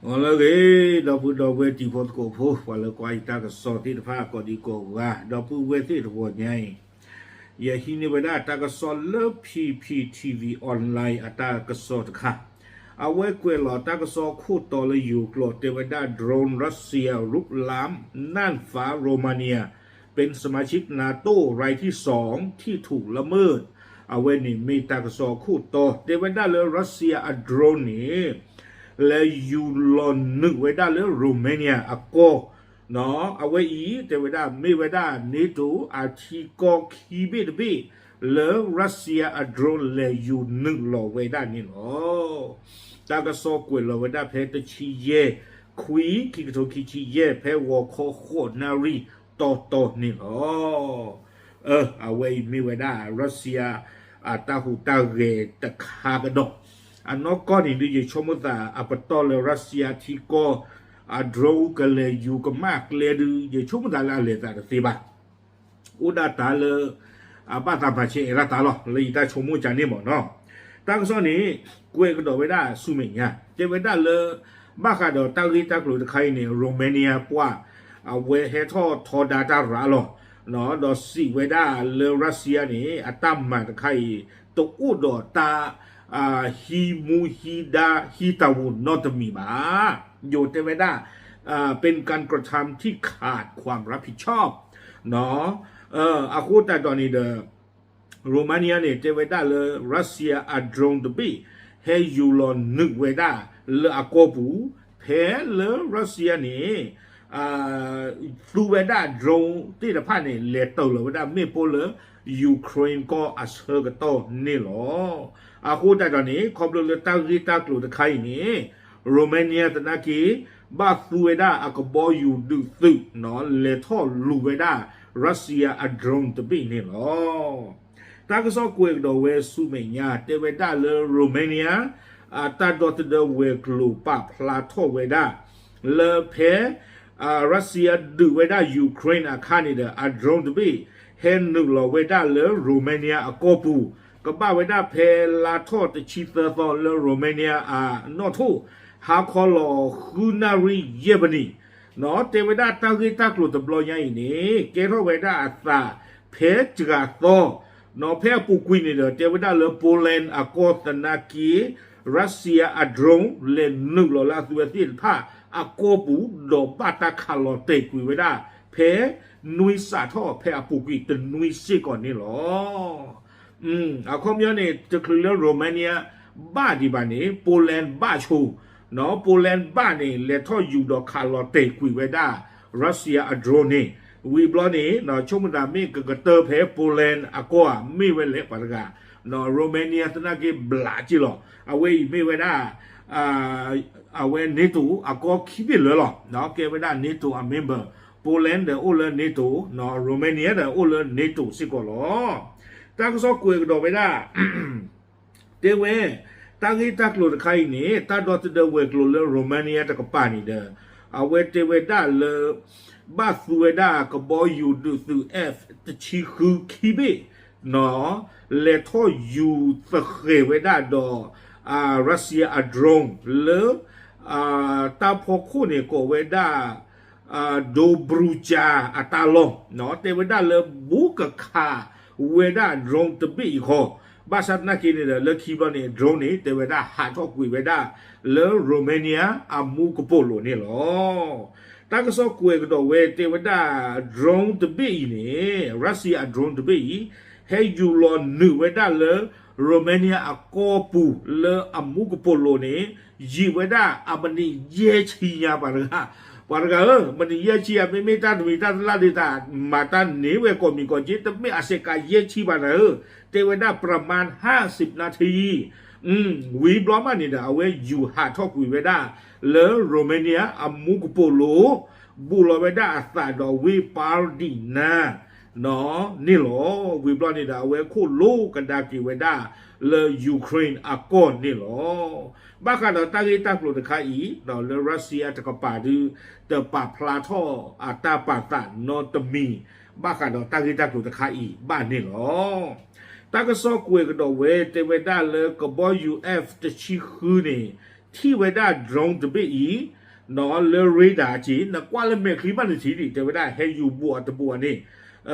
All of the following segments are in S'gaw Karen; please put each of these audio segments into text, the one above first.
အိၣ်လၢအဂ့ၤ ဒီပုၢ်ဒီဝဲၢ်တံၤဖိသကိးဖိ ပှၤလၢကွၢ်ယတၢ်ကစီၣ်သ့ၣ်တဖၣ်ကိးဒံကိးဂၤ ဒီပုၢ်ဝဲၢ်သ့ၣ်တဝီညါအံၤ, ယဟံးန့ၢ်ဝဲဒၣ်တၢ်ကစီၣ်လၢ P P T V Online အတၢ်ကစီၣ်တခါ, အဝဲကွဲးလီၤတၢ်ကစီၣ်ခိၣ်တီလၢယိၤကျိာ် တဲဝဲဒၣ် drone Russia รุกรานน่านฟ้าโรมาเนีย เป็นสมาชิกนาโต้รายที่สองที่ถูกละเมิด အဝဲန့ၣ်မ့ၢ်တၢ်ကစီၣ်ခိၣ်တီ တဲဝဲဒၣ်လၢ Russia အ drone န့ၣ် လဲၤယူၤလီၤနုာ်ဝဲဒၣ်လၢ Romania အကီၢ်, အဝဲအံၤ တဲဝဲဒၣ်မ့ၢ်ဝဲဒၣ် NATO အထံကီၢ်ခံဘ့ၣ်တဘ့ၣ် လၢ Russia အ drone လဲၤယူၤနုာ်လီၤဝဲဒၣ်န့ၣ်လီၤ. တၢ်ကစီၣ်ကွဲးလီၤဝဲဒၣ်ဖဲတဆံယဲၢ် ခွံ ခံကထိခံဆံယဲၢ် ဖဲဂီၤခီဃိးနၣ်ရံၣ်တီတီန့ၣ်လီၤ. အဝဲအံၤမ့ၢ်ဝဲဒၣ် Russia အတၢ်ဟူးတၢ်ဂဲၤတခါကဒီး, အနီၢ်ကီၢ်န့ၣ်ဒုး ယဆိကမိၣ်သးအပတီၢ်လၢ Russia ထံကီၢ် အ drone ကလဲၤယူၤကမၣ်ကျဲဒုး ယဆိကမိၣ်သးလၢအလဲၤသးတသ့ဘၣ်. အိၣ်ဒၣ်တၢ်လၢ အဘၣ်သးမၤဆဲးအဲၣ်ဒၣ်တၢ်လီၤ လၢယတၢ်ဆိကမိၣ်ကန့ၣ်မ့ၢ်နီၤ. တၢ်ကစီၣ်န့ၣ် ကွဲးကဒီးဝဲဒၣ်ဆူမဲာ်ညါ တဲဝဲဒၣ်လၢ ဘၣ်ဃးဒီးတၢ်ဂ့ၢ်တၢ်ကျိၤတခါအံၤန့ၣ် Romania ပှၤ အဝဲဟဲထီၣ်ထီဒါတၢ်ရၤလီၤ ဒီးစံးဝဲဒၣ်လၢ Russia န့ၣ် အတၢ်မၤတခါအံၤ တအိၣ်ဒီးတၢ် ဟံးမူဟံးဒါဟံးတၢ်ဝူၤနီတမံၤဘၣ်. ယိၤတဲဝဲဒၣ် เป็นการกระทำที่ขาดความรับผิดชอบ အဃိသတးဒီးန့ၣ်ဒီး Romania န့ၣ် တဲဝဲဒၣ်လၢ Russia အ drone တဘ့ၣ် ဟဲယူၤလီၤနုာ်ဝဲဒၣ်လၢအကီၢ်ပူၤ ဖဲလၢ Russia န့ၣ် သူဝဲဒၣ် drone သ့ၣ်တဖၣ်န့ၣ် လဲၤတ့ၢ်လီၤဝဲဒၣ်မ့ၣ်ပိၢ်လၢ Ukraine ကီၢ်အဆၢကတီၢ်န့ၣ်လီၤ. အဃိသတးဒီးန့ၣ် ခီဖျိလၢတၢ်ဂ့ၢ်တၢ်ကျိၤတခါအံၤန့ၣ် Romania သနာ်က့ ဘၣ်သူဝဲဒၣ်အကဘီယူၤဒုးသုး လဲၤထီၣ်လူၤဝဲဒၣ် Russia အ drone တဘ့ၣ်န့ၣ်လီၤ. တၢ်ကစီၣ်ကွဲးကဒီးဝဲဆူမဲာ်ညါ တဲဝဲဒၣ်လၢ Romania အတၢ်ဒီသဒၢဝဲၤကျိၤပာ်ဖျါထီၣ်ဝဲဒၣ် လၢဖဲ Russia ဒုးဝဲဒၣ် Ukraine အခါန့ၣ်ဒီး အ drone တဘ့ၣ် ဟဲနုာ်လီၤဝဲဒၣ်လၢ Romania အကီၢ်ပူၤ ကဘၣ်ဝဲဒၣ်ဖဲလါထီၣ်တဆံသၢသီလၢ Romania အနီၣ်ထိၣ် ဟါခီလီၤဃုနၣ်ရံၣ်ယဲၢ်မံးနံး တဲဝဲဒၣ်တၢ်ဂ့ၢ်တၢ်ကျိၤတဘျီညါအံၤန့ၣ် ကဲထီၣ်ဝဲဒၣ်အသးဖဲစှၤသီ ဖဲအပူၤကွံာ်န့ၣ်ဒီး တဲဝဲဒၣ်လၢ Poland အကီၢ်သနာ်က့ Russia အ drone လဲၤနုာ်လီၤလၢအသုဝဲသ့ၣ်တဖၣ်အကီၢ်ပူၤ ဒီးဘၣ်တၢ်ခးလီၤတဲာ်ကွံာ်ဝဲဒၣ် ဖဲနွံစးထီၣ်ဖဲအပူၤကွံာ်တနွံစ့ၢ်ကီးန့ၣ်လီၤ. အခီပညီန့ၣ် တချုးလၢ Romania ဘၣ်ဒံးဘၣ်န့ၣ် Poland ဘၣ်ဆိ, Poland ဘၣ်န့ၣ် လဲၤထီၣ်ယူၤဒီးခးလီၤတဲာ်ကွံာ်ဝဲဒၣ် Russia အ drone န့ၣ်, ဝံၤဘျီန့ၣ် ဆိကမိၣ်သးမ့ၢ်ကကတၢၢ်ဖဲ Poland အကီၢ်ဧါ မ့ၢ်ဝဲလဲၣ်ပှၤတဂၤ, Romania သနာ်က့ဘျးက့လီၤ. အဝဲအံၤမ့ၢ်ဝဲဒၣ် အဝဲ NATO အကီၢ်ခံဘ့ၣ်လၢာ်လီၤ. ကဲဝဲဒၣ် NATO အ member, Poland ဒီးအိၣ်လၢ NATO, Romania ဒီးအိၣ်လၢ NATO စ့ၢ်ကီးလီၤ. တၢ်ကစီၣ်ကွဲးကဒီးဝဲဒၣ် တဲဝဲ တၢ်ဂ့ၢ်တၢ်ကျိၤတခါအံၤန့ၣ် တၢ်ဒီသဒၢဝဲၤကျိၤလၢ Romania တကပၤန့ၣ်ဒီး အဝဲတဲဝဲဒၣ်လၢ ဘၣ်သူဝဲဒၣ်ကဘီယူၤဒုးသုး F တဆံဃုခံဘ့ၣ် လဲၤထီၣ်ယူၤသဃဲၤဝဲဒၣ်ဒီး Russia အ drone လၢ တၢ်ဖီခိၣ်န့ၣ်ကိးဝဲဒၣ် Dobruja အတၢ်လီၢ်, တဲဝဲဒၣ်လၢဘူးကခးဝဲဒၣ် drone တဘ့ၣ်အံၤဃီ, ဘၣ်ဆၣ်သနာ်က့န့ၣ်ဒီး လၢခံဘျီန့ၣ် drone န့ၣ် တဲဝဲဒၣ်ဟးထီၣ်ကွံာ်ဝဲဒၣ်လၢ Romania အမူကပိာ်လိၤန့ၣ်လီၤ. တၢ်ကစီၣ်ကွဲးကဒီးဝဲတဲဝဲဒၣ် drone တဘ့ၣ်အံၤန့ၣ် Russia အ drone တဘ့ၣ်အံၤ ဟဲယူၤလီၤနုာ်ဝဲဒၣ်လၢ Romania အကီၢ်ပူၤလၢအမူကပိာ်လိၤန့ၣ် ယံာ်ဝဲဒၣ်အမံးနံးယဲၢ်ဆံညါပှၤတဂၤ, ပှၤတဂၤဧၢ, မံးနံးယဲၢ်ဆံအမ့မ့ၢ်တၢ်တမံၤတၢ်တလၣ်ဒ်တၢ် မၤတၢ်န့ၢ်ဝဲကိးမံၤကိးက့ တမ့ၢ်အစဲးကးယဲၢ်ဆံဘၣ်နၤဧၢ, တဲဝဲဒၣ် ประมาณห้าสิบนาที ဝံၤဘျီမးန့ၣ်ဒီး အဝဲယူၤဟးထီၣ်ကွံာ်ဝဲဒၣ်လၢ Romania အမူကပိာ်လိၤ, ဘူးလီၤဝဲဒၣ်အသးဒီးဝ့ၢ် Pardina န့ၣ်လီၤ. ဝံၤဘျီန့ၣ်ဒီး အဝဲခိၣ်လိကဒါက့ၤဝဲဒၣ်လၢ Ukraine အကီၢ်န့ၣ်လီၤ. ဘၣ်ဃးဒီးတၢ်ဂ့ၢ်တၢ်ကျိၤတခါအံၤ ဒီးလၢ Russia တကပၤဒုး တပာ်ဖျါထီၣ်အတၢ်ပာ်သးနီတမံၤ ဘၣ်ဃးဒီးတၢ်ဂ့ၢ်တၢ်ကျိၤတခါအံၤဘၣ်န့ၣ်လီၤ. တၢ်ကစီၣ်ကွဲးကဒီးဝဲတဲဝဲဒၣ်လၢကဘီယူၤ F တဆံဃုန့ၣ် ထံၣ်ဝဲဒၣ် drone တဘ့ၣ်အံၤ လၢ radar က့ၤ နကွၢ်လၢမဲာ်ချံဘၣ်နထံၣ်ဒံး တဲဝဲဒၣ် ဟဲယူၤဘိးအတဘိးန့ၣ်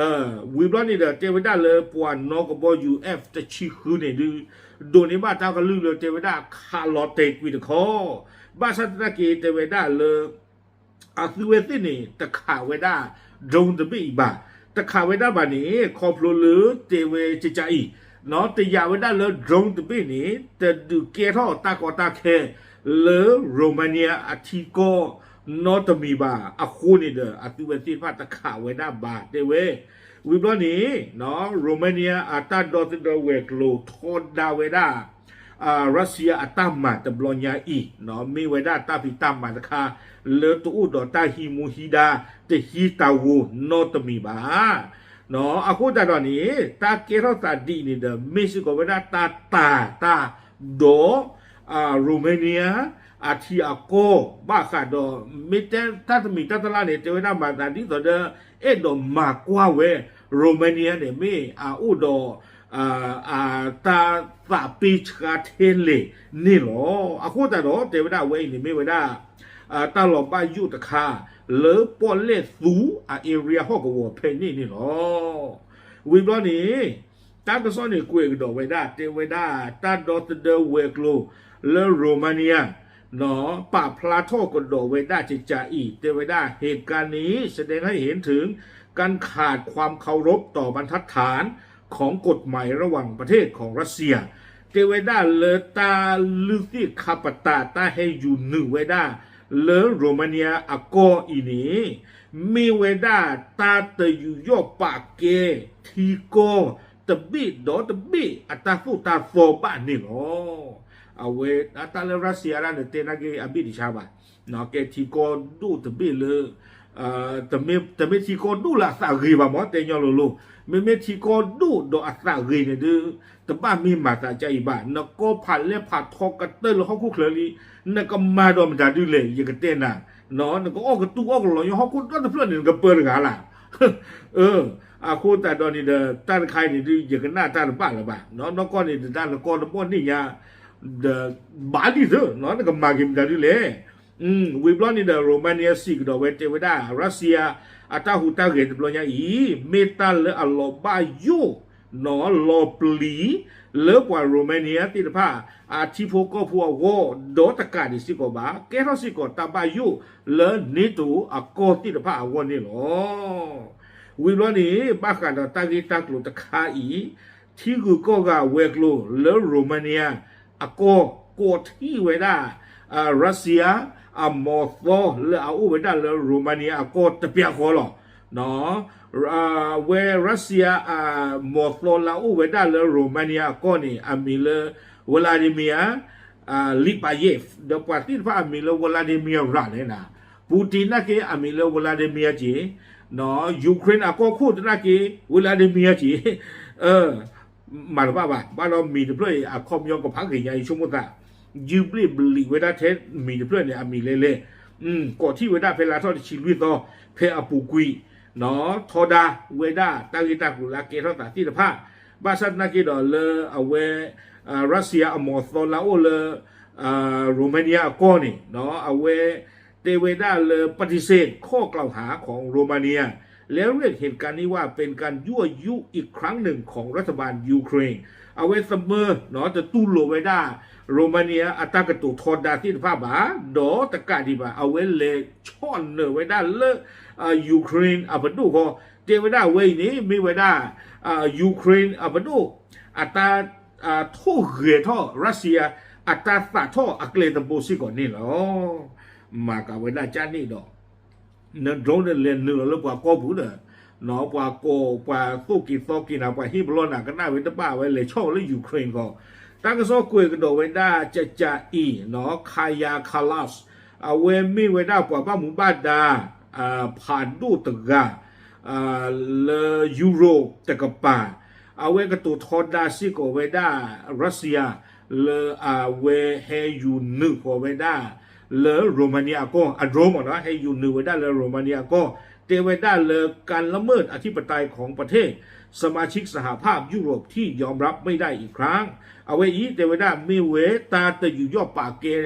ဝံၤဘျီန့ၣ်ဒီးတဲဝဲဒၣ်လၢပှၤနီၢ်ကဘီယူၤ F တဆံဃုန့ၣ်ဒုး ဒိးန့ၢ်ဘၣ်တၢ်ကလုၢ်လၢတဲဝဲဒၣ်ခးလီၤတဲာ်ကွံာ်တခီ ဘၣ်ဆၣ်သနာ်က့တဲဝဲဒၣ်လၢ အသုဝဲသ့ၣ်န့ၣ် တခးဝဲဒၣ် drone တဘ့ၣ်အံၤဘၣ်. တခးဝဲဒၣ်ဘၣ်န့ၣ် ခီဖျိလၢတဲဝဲကကါအံၤ တယာ်ဝဲဒၣ်လၢ drone တဘ့ၣ်န့ၣ် တဒုးကဲထီၣ်တၢ်ကီတၢ်ခဲ လၢ Romania အထံကီၢ်နီတမံၤဘၣ်အဃိန့ၣ်ဒီး အသုဝဲသ့ၣ်တဖၣ်တခးဝဲဒၣ်ဘၣ်တဲဝဲ. ဝံၤဘျီန့ၣ် Romania အတၢ်ဒီသဒၢဝဲၤကျိၤထီဒါဝဲဒၣ် Russia အတၢ်မၤတဘျီညါအံၤ မ့ၢ်ဝဲဒၣ်တၢ်ဖံးတၢ်မၤတခါ လၢတအိၣ်ဒီးတၢ်ဟံးမူဟံးဒါ တဟံးတၢ်ဂိၤနီတမံၤဘၣ်. အဃိသတးဒီးန့ၣ် တၢ်ကဲထီၣ်သးဒ်အံၤန့ၣ်ဒီး မ့ၢ်စ့ၢ်ကီးဝဲဒၣ်တၢ်တၤတၢ်ဒီး Romania အထံအကီၢ် ဘၣ်ဃးဒီး မ့ၢ်တဲတၢ်တမံၤတၢ်တလါန့ၣ် တဲဝဲဒၣ်မၤသးဒ်သိးဒီး အဲၣ်ဒိးမၤကွၢ်ဝဲ Romania န့ၣ် မ့ၢ်အအိၣ်ဒီး အတၢ်သးပ့ၤဆှါထဲလဲၣ်န့ၣ်လီၤ. အဃိသတးဒီး တဲဝဲဒၣ်အဝဲအံၤန့ၣ် မ့ၢ်ဝဲဒၣ် တၢ်လီၤဘၣ်ယိၣ်တခါ လၢပီၣ်လဲၣ်သူအ area ဟီၣ်ကဝီၤဖဲန့ၣ်န့ၣ်လီၤ. ဝံၤဘျီန့ၣ် တၢ်ကစီၣ်န့ၣ်ကွဲးကဒီးဝဲဒၣ် တဲဝဲဒၣ် တၢ်ဒီသဒၢဝဲၤကျိၤလၢ Romania ပာ်ဖျါထီၣ်ကဒီးဝဲဒၣ်ကကါအံၤ တဲဝဲဒၣ် เหตุการณ์นี้แสดงให้เห็นถึงการขาดความเคารพต่อบรรทัดฐานของกฎหมายระหว่างประเทศของรัสเซีย တဲဝဲဒၣ်လၢတၢ်လုၢ်သ့ၣ်ခါပတာ်တၢ်ဟဲယူၤနုာ်ဝဲဒၣ်လၢ Romania အကီၢ်အံၤန့ၣ် မ့ၢ်ဝဲဒၣ်တၢ်တယူးယီၣ်ပာ်ကဲထံကီၢ်တဘ့ၣ်ဒီးတဘ့ၣ်အတၢ်သိၣ်တၢ်သီဘၣ်န့ၣ်လီၤ. အဝဲတၢ်လၢ Russia ဒၣ်န့ၣ် တဲနာ်က့အဘ့ၣ်တဆါဘၣ် ကဲထံကီၢ်ဒိၣ်တဘ့ၣ်လၢ တမ့ၢ်ထံကီၢ်ဒိၣ်လၢအသးဂ့ၤဘၣ်မ့ၢ်တဲညီလိၤလိၤ, မ့မ့ၢ်ထံကီၢ်ဒိၣ်ဒီးအသးဂ့ၤန့ၣ်ဒုး တဘၣ်မ့ၢ်မၤသးကါအံၤဘၣ်. နကီၢ်ဖးလဲၢ်ဖးထီကတၢၢ်လၢဟီၣ်ခိၣ်ချၢလံ, နကမၤဒီးမတၤဒုလဲၣ် ယကတဲနၤ, နကအီၣ်ကတူၢ်အီၣ်ကလီၤညီဟီၣ်ခိၣ်ဒီတဖျၢၣ်န့ၣ် နကပၢတဂၤလၢ် အဃိသတးဒီးန့ၣ်ဒီး တၢ်တခါအံၤန့ၣ်ဒုး ယကနၣ်တၢ်တဘၣ်လၢၤဘၣ်. နီၢ်ကီၢ်န့ၣ်ဒီးတၢ်နကီၢ်တဘီၣ်န့ၣ်ညါ ဒီး ဘၣ်ဒ်သိး နကမၤက့ၤမတၤဒုလဲၣ်. ဝံၤဘျီန့ၣ်ဒီး Romania စံးကဒီးဝဲတဲဝဲဒၣ် Russia အတၢ်ဟူးတၢ်ဂဲၤတဘျီညါအံၤ မ့ၢ်တၢ်လၢအလီၤဘၣ်ယိၣ် နီၢ်လီၤပျံၤ လၢပှၤ Romania သ့ၣ်တဖၣ် အထံဖိကီၢ်ဖိအဂီၢ် ဒီးတကးဒံးစ့ၢ်ကီးဘၣ် ကဲထီၣ်စ့ၢ်ကီးတၢ်ဘၣ်ယိၣ်လၢ NATO အကီၢ်သ့ၣ်တဖၣ်အဂီၢ်န့ၣ်လီၤ. ဝံၤဘျီန့ၣ် ဘၣ်ဃးဒီးတၢ်ဂ့ၢ်တၢ်ကျိၤတခါအံၤ ထံဂုၤကီၢ်ဂၤဝဲၤကျိၤလၢ Romania အကီၢ် ကိးထီၣ်ဝဲဒၣ် Russia အမီၤသီလၢအအိၣ်ဝဲဒၣ်လၢ Romania အကီၢ်တပျၢ်ဃီလီၤ. ဝဲ Russia အမီၤသီလၢအအိၣ်ဝဲဒၣ်လၢ Romania အကီၢ်န့ၣ် အမံၤလၢ Vladimir Lipayev ဒီးပှၤသ့ၣ်တဖၣ်အမံၤလၢ Vladimir ရၤလဲၣ်နၤ Putin နာ်က့အမံၤလၢ Vladimir က့ၤ, Ukraine အကီၢ်ခိၣ်သနာ်က့ Vladimir က့ၤ မၤတဘၣ်ဘၣ် ဘၣ်ဒီးမံၤတဖျၢၣ်အံၤ အခီပညီကဖးဂ့ၤညါအံၤဆိကမိၣ်သး ယုၢ်ဘျ့ၣ်ဘျံးဝဲဒၣ်ထဲမံၤတဖျၢၣ်န့ၣ် အမံၤလဲၣ်လဲၣ်, ကိးထီၣ်ဝဲဒၣ်ဖဲလါထီၣ်တဆံလွံၢ်သီ ဖဲအပူၤကွံာ် ထီဒါဝဲဒၣ်တၢ်ဂ့ၢ်တၢ်ကျိၤလၢအကဲထီၣ်သးသ့ၣ်တဖၣ်, ဘၣ်ဆၣ်သနာ်က့ဒီးလၢအဝဲ Russia အမီၤသီလၢအအိၣ်လၢ Romania အကီၢ်န့ၣ် အဝဲ တဲဝဲဒၣ်လၢ ปฏิเสธข้อกล่าวหาของ Romania และเรียกเหตุการณ์นี้ว่าเป็นการยั่วยุอีกครั้งหนึ่งของรัฐบาลยูเครน အဝဲသမၢ တတူၢ်လိာ်ဝဲဒၣ် Romania အတၢ်ကတိၤထီဒါသ့ၣ်တဖၣ်ဘၣ်, ဒီးတကးဒံးဘၣ် အဝဲလဲၤဆီၣ်နၢၤဝဲဒၣ်လၢ Ukraine အပဒိၣ်ဃီ, တဲဝဲဒၣ်အဝဲအံၤန့ၣ် မ့ၢ်ဝဲဒၣ် Ukraine အပဒိၣ် အတၢ် ထိၣ်ဂဲၤထီၣ် Russia အတၢ်သးထီၣ်အကျဲတဘိစ့ၢ်ကီးန့ၣ်လီၤ. မၤကၤဝဲဒၣ်ကၢ်န့ၣ်ဒီး န drone န့ၣ်လဲၤနုာ်လီၤလၢပှၤကီၢ်ပူၤဒီး ပှၤကိး ပှၤသိၣ်က့ၤသီက့ၤနၤ ပှၤဟ့ၣ်ပလီၢ်နၤ ကနၣ်ဝဲတဘၣ် အဝဲလဲၤဆီၣ်လၢ Ukraine ဃီ, တၢ်ကစီၣ်ကွဲးကဒီးဝဲဒၣ်ကကးအံၤ Kaja Kallas အဝဲမ့ၢ်ဝဲဒၣ်ပှၤဘၣ်မူဘၣ်ဒါ ဖးဒိၣ်တဂၤ လၢ Europe တကပၤ, အဝဲကတိၤထီဒါစ့ၢ်ကီးဝဲဒၣ် Russia လၢအဝဲဟဲယူၤနုာ်ဃီၤဝဲဒၣ် လၢ Romania အကီၢ် အ drone မ့ၢ်နီၤ ဟဲယူၤနုာ်ဝဲဒၣ်လၢ Romania အကီၢ်, တဲဝဲဒၣ်လၢ การละเมิดอธิปไตยของประเทศที่ สมาชิกสหภาพยุโรปที่ยอมรับไม่ได้อีกครั้ง အဝဲအံၤတဲဝဲဒၣ်မ့ၢ်ဝဲတၢ်တယူးယီၣ်ပာ်ကဲ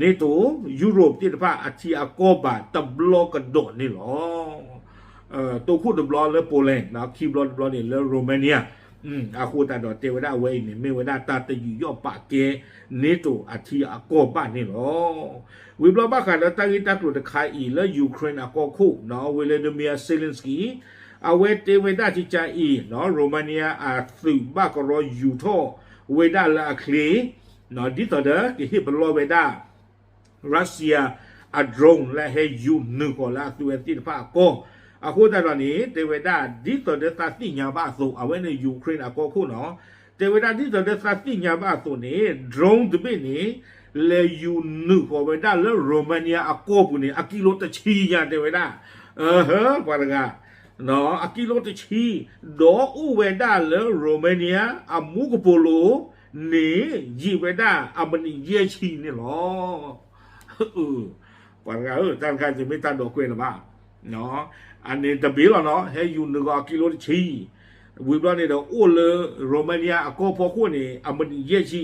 NATO ယူရိၣ်သ့ၣ်တဖၣ်အထံအကီၢ်ဘၣ်တဘျီကဒီးန့ၣ်လီၤ. တိခိၣ်တဘျီလၢ Poland ခံဘျီတဘျီန့ၣ်လၢ Romania အဃိသတးဒီးတဲဝဲဒၣ်အဝဲအံၤန့ၣ် မ့ၢ်ဝဲဒၣ်တၢ်တယူးယီၣ်ပာ်ကဲ NATO အထံအကီၢ်ဘၣ်န့ၣ်လီၤ. ဝံၤဘျီဘၣ်ဃးဒီးတၢ်ဂ့ၢ်တၢ်ကျိၤတခါအံၤလၢ Ukraine အကီၢ်ခိၣ် Volodymyr Zelensky အဝဲတဲဝဲဒၣ်ကကါအံၤ Romania အသုးဘၣ်ကရီယူၤထီၣ်ဝဲဒၣ်လၢအချ့ ဒ်သိးဒီးကဟ့ၣ်ပလီၢ်ဝဲဒၣ် Russia အ drone လၢအဟဲယူၤနုာ်ဃီၤလၢအသုးဝဲသ့ၣ်တဖၣ်အကီၢ် အဃိသတးဒီးန့ၣ် တဲဝဲဒၣ်ဒ်သိးဒီးသးသ့ၣ်ညါဘၣ်အသိး အဝဲန့ၣ် Ukraine အကီၢ်ခိၣ်နီၤ တဲဝဲဒၣ်ဒ်သိးဒီးသးသ့ၣ်ညါဘၣ်အသိးန့ၣ် drone တဘ့ၣ်န့ၣ် လဲၤယူၤနုာ်ဃီၤဝဲဒၣ်လၢ Romania အကီၢ်ပူၤန့ၣ် အကံလိတဆံညါတဲဝဲဒၣ် ပှၤတဂၤ အကံလိတဆံ ဒီးအိၣ်ဝဲဒၣ်လၢ Romania အမူကပိာ်လိၤန့ၣ် ယံာ်ဝဲဒၣ်အမံးနံးယဲၢ်ဆံန့ၣ်လီၤ. ပှၤတဂၤဧၢ တၢ်တခါအံၤတမ့ၢ်တၢ်ဒီးကွဲးလၢၤဘၣ်. အန့ၣ်တဘ့ၣ်လီၤနီၤ ဟဲယူၤနုာ်ဃီၤအကံလိတဆံ ဝံၤဘျီန့ၣ်ဒီးအိၣ်လၢ Romania အကီၢ်ဖီခိၣ်န့ၣ် အမံးနံးယဲၢ်ဆံ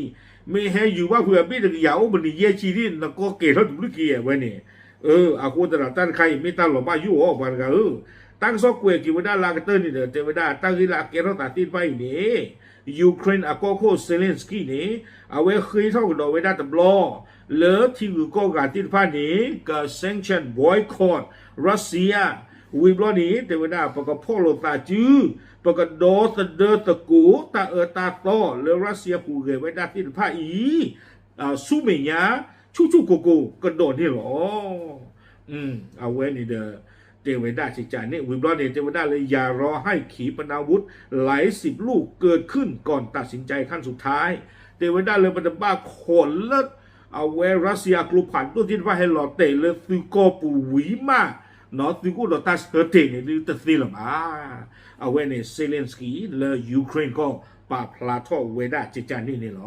မ့ၢ်ဟဲယူၤဘၣ်ဖုးအဘ့ၣ်တကယၤအိၣ်မံးနံးယဲၢ်ဆံဒ် နကီၢ်ကဲၤထီၣ်တဘျုးက့ၤဝဲန့ၣ် အဃိသတးဒီးတၢ်တခါအံၤမ့ၢ်တၢ်လီၤဘၣ်ယိၣ်အီၤ ပှၤတဂၤဧၢ, တၢ်ကစီၣ်ကွဲးက့ၤဝဲဒၣ်လၢအကတၢၢ်န့ၣ်ဒီး တဲဝဲဒၣ်တၢ်ဂ့ၢ်လၢအကဲထီၣ်သးသ့ၣ်တဖၣ်အံၤန့ၣ် Ukraine အကီၢ်ခိၣ် Zelensky န့ၣ် အဝဲဃ့ထီၣ်ကဒီးဝဲဒၣ်တဘျီ လၢထံဂုၤကီၢ်ဂၤသ့ၣ်တဖၣ်န့ၣ် က sanction boycott Russia ဝံၤဘျီန့ၣ် တဲဝဲဒၣ် ပကဖီၣ်လိာ်သးစု ပကဒီသဒၢသကိးတၢ်အၢတၢ်သီလၢရၢစံယါပူၤဂဲၤဝဲဒၣ်သ့ၣ်တဖၣ်အံၤ ဆူမဲာ်ညါ ဆူၣ်ဆူၣ်ကိၢ်ကိၢ်ကဒီးန့ၣ်လီၤ. အဝဲန့ၣ်ဒီး တဲဝဲဒၣ်ကကန့ၣ် ဝံၤဘျီန့ၣ် တဲဝဲဒၣ်လၢ ยาร้องไห้ขีปนาวุธหลายสิบลูกเกิดขึ้นก่อนตัดสินใจขั้นสุดท้าย တဲဝဲဒၣ်လၢပတဘၣ်ခိးလၢ အဝဲရၢစံယါအကျိဖးဒိၣ်သ့ၣ်တဖၣ် ဟဲလီၤတဲာ်လၢသုကီၢ်ပူၤဝံၤမး သုကအိၣ်ဒီးတၢ်ဆၢတဲာ်န့ၣ်ဒုးတသ့လၢၤဘၣ်. အဝဲန့ၣ် Zelensky လၢ Ukraine ကီၢ် ပာ်ဖျါထီၣ်ဝဲဒၣ်ကကန့ၣ်န့ၣ်လီၤ.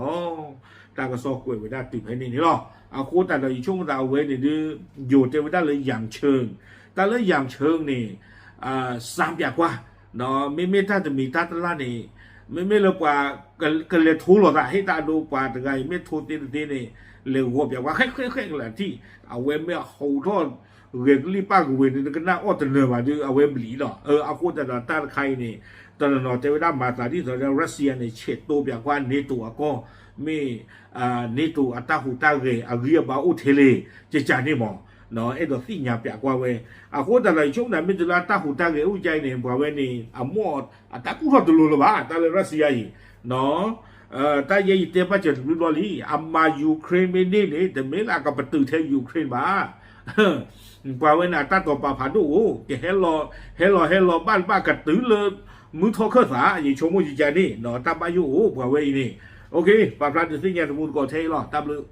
တၢ်ကစီၣ်ကွဲးဝဲဒၣ်တုၤဖဲန့ၣ်န့ၣ်လီၤ. အဃိသတးဒီးယဆိကမိၣ်သးအဝဲန့ၣ်ဒုး ယိၤတဲဝဲဒၣ်လၢ ယၣ်ဆၢၣ် တၢ်လၢ ယၣ်ဆၢၣ် န့ၣ် စၢ်ပၠးကွၢ် မ့မ့ၢ်တၢ်တမံၤတၢ်တလၢ်န့ၣ် မ့မ့ၢ်လၢပှၤကလဲၤထိလိာ်သး ဟ့ၣ်တၢ်အဒိ ပှၤတဂၤအံၤမ့ၢ်ထိသ့တသ့န့ၣ် လဲၤဂီၤပၠးကွၢ် ဃဲးဃဲးဃဲးကလၢာ်ထံၣ် အဝဲမ့ၢ်ဟူးထီၣ် ဂဲၤကလံၣ်ပၢ်ကဝ့ၤန့ၣ် နကနၣ်အီၣ်တနၢၤဘၣ်ဒီး အဝဲဘျံးလီၤ. အဃိသတးဒီးတၢ်တခါအံၤန့ၣ် တနီၤနီၤတဲဝဲဒၣ်မၤသးဒ်သိးဒီး ရၢစံယါန့ၣ် ဆဲးတိပၠးကွၢ် NATO အကီၢ် မ့ၢ် NATO အတၢ်ဟူးတၢ်ဂဲၤအဂံၢ်အဘါအိၣ်ထဲလဲၣ် ကကန့ၣ်မး အဲၣ်ဒိးသ့ၣ်ညါပၠးကွၢ်ဝဲ. အဃိသတးဒီး ယဆိကမိၣ်မ့ၢ်တုၤလၢအတၢ်ဟူးတၢ်ဂဲၤအိၣ်ကါအံၤန့ၣ် ပှၤဝဲန့ၣ် အမိၢ်အတၢ်ကူၣ်ထီၣ်တလိၤလၢၤဘၣ် တၢ်လၢရၢစံယါအံၤ တၢ်ယဲအံၤတဲဘၣ်စၢၤတဘျုးဘျီလံ အမၤ Ukraine မ့ၢ်န့ၢ်န့ၣ် တမ့ၢ်လၢအကပတုာ်ထဲ Ukraine ဘၣ် ပှၤဝဲန့ၣ်အတၢ်တိာ်ပာ်ဖးဒိၣ်အိၣ် ကဟဲလီၤ ဟဲလီၤဟဲလီၤဘၣ်တဘၣ်ကတုၤလၢ မုၢ်ထီၣ်ခၢၣ်သး ယဆိကမိၣ်ယကန့ၣ် တၢ်ဘၣ်ယိၣ်အိၣ်ပှၤဝဲအံၤန့ၣ် ပာ်ဖျါဒုးသ့ၣ်ညါတမူတကိးထဲအံၤလီၤ တၢ်ဘျုး